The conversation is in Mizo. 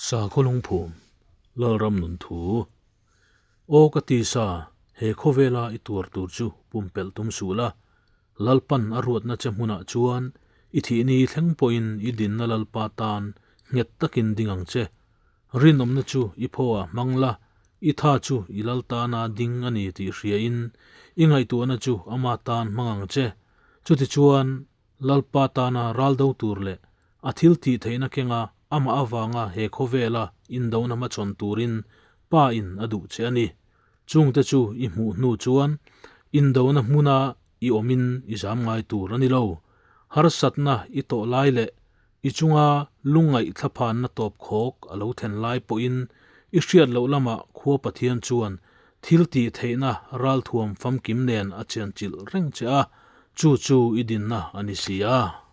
Sakhaw lungphum, Lalram nun thu. Aw ka tisa, he khawvela i tuar tur chu pumpelh tum suh la. Lalpan a ruatna che hmunah chuan i thihni thleng pawhin i dinna Lalpa tan nghet takin ding ang che. Rinawmna chu i phaw-ah hmang la, i tha chu i lal tana ding a ni tih hriain i ngaihtuahna chu ama tan hmang ang che. Chutichuan, Lalpa tana ral do tur leh a thil tih theihna kenga amah avanga he khawvela indona hmachhawn turin Pa in a duh che a ni. Chungte chu i hmuh hnu chuan indona hmuna i awmin i zam ngai tur a ni lo. Harsatna i tawh lai leh i chunga lungngaih thlaphanna tawp khawk a lo thlen lai pawhin i hriat loh lamah khua Pathian chuan thil tih theihna ralthuam famkim nen a chianchilh reng che a, chu chu i dinna a ni si a.